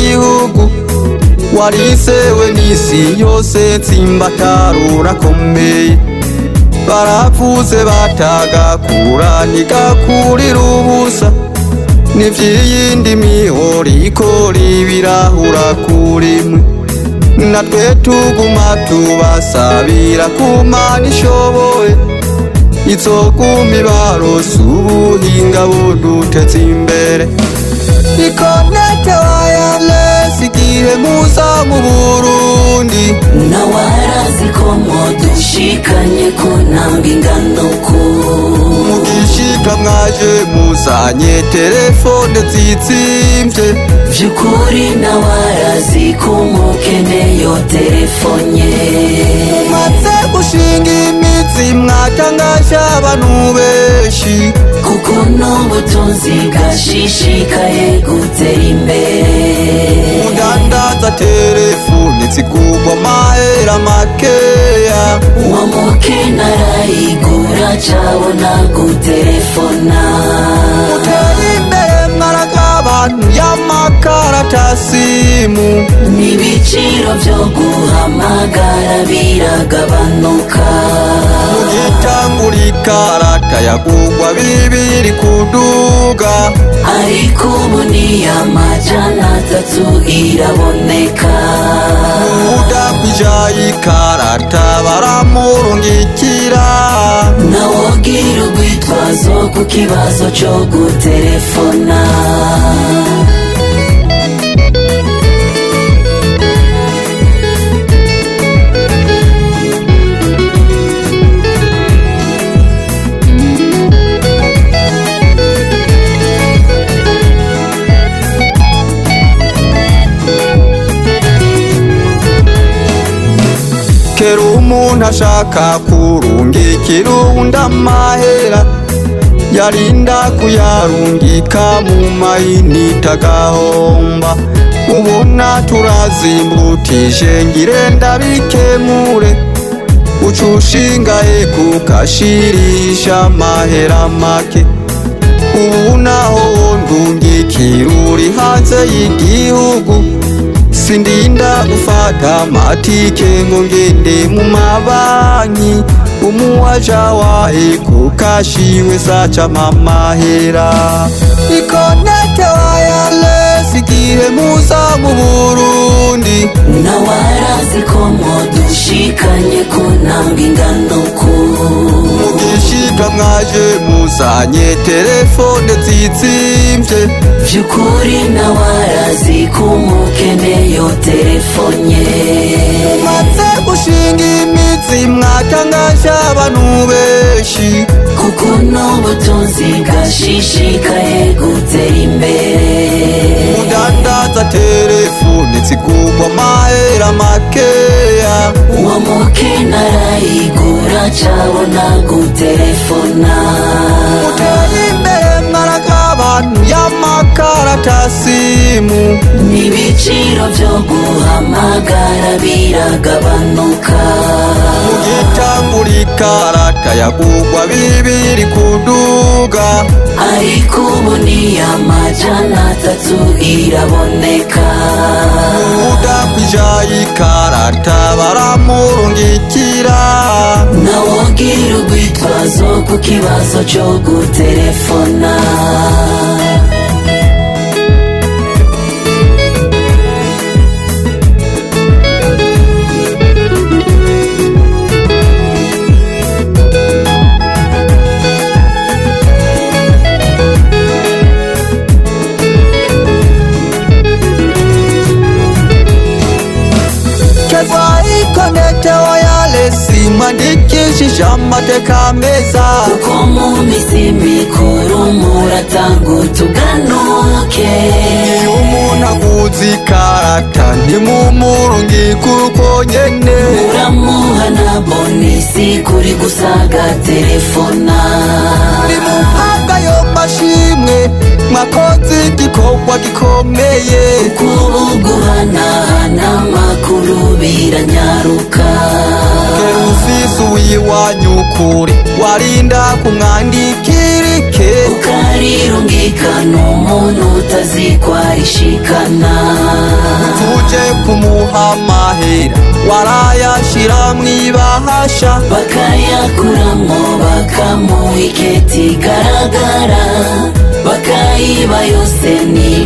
y'igihugu warisewe n'isi yose nsimbatarurakomeye baravuze batagakura ntigakurira ubusa n'ivyiyindi mihoro ikora ibirahura kuri mwe natwe tuguma tubasabira kumana ishoboye izoguma ibaronsa ubuhinga buduteza imbere. Ikonete wireless igihe muza mu Burundi Nawe arazi ko mwodushikanye ku ntambwe ingana uku. Mugishika mwaje muzanye telefone zizimvye. Vy'ukuri nawe arazi ko umukene yoterefonye. Mumaze gushinga imizi mwatangaje abantu benshi kuko n'ubutunzi bwashishikaye gutera imbere. Mudandaza telefone zigurwa amahera makeya. Uwo mukene arayigura cabona guterefona. Muteye imbere mwaragabantu y'amakaratasimu n'ibiciro vyo guhamagara biragabanuka. Mugitangura ikarata yagurwa 2 kuduga ariko ubu ni 300 iraboneka. Udakwija ikarata baramurungikira. Nawogira urwitwazo ku kibazo co guterefona. Kera umuntu ashaka kurungikira uwundi amahera yarinda kuyarungika mu mayinite agahomba. Ubona turazimbutije ngire ndabikemure uca ushingaye kukashirisha amahera make. Ubu naho ndungikira uri hanze y'igihugu sindinda gufata amatike ngo ngende mu mabanki umuwaja wahe kukashiwe saca amahera. Ikonete wireless igihe muza mu Burundi Nawe arazi ko mwodushikanye ku ntambwe ingana uku. Mugishika mwaje muzanye telefone zizimvye. Vy'ukuri nawe arazi ko umukene yoterefonye. Mumaze gushinga imizi mwatangaje abantu benshi kuko n'ubutunzi bwashishikaye gutera imbere. Mudandaza telefone zigurwa amahera makeya. Uwo mukene arayigura cabona guterefona. Muteye imbere mwaragabantu y'amakaratasimu n'ibiciro vyo guhamagara biragabanuka. Mugitangura ikarata yagurwa 2 kuduga ariko ubu ni 300 iraboneka. Udakwija ikarata baramurungikira. Nawogira urwitwazo ku kibazo co guterefona. Keva ikonete wireless mwandikishije amateka meza. Kuko mu misi mikuru muratanga utuganuke. Iyo umuntu aguze ikarata ntimumurungike uko nyene. Muramuha na bonisi kuri gusaga telefona. Nimuhabwa ayo mashimwe mwakoze igikorwa gikomeye. Kuko guhanahana amakuru biranyaruka. Kera ufise uwiwanyu kure warinda kumwandikira ike. Ukari Kurirungikana umuntu utazi kwarishikana. Tuje kumuha amahera, warayashira mw'ibahasha. Bakayakuramwo, bakamuha iketi igaragara, bakayiba yose. Ni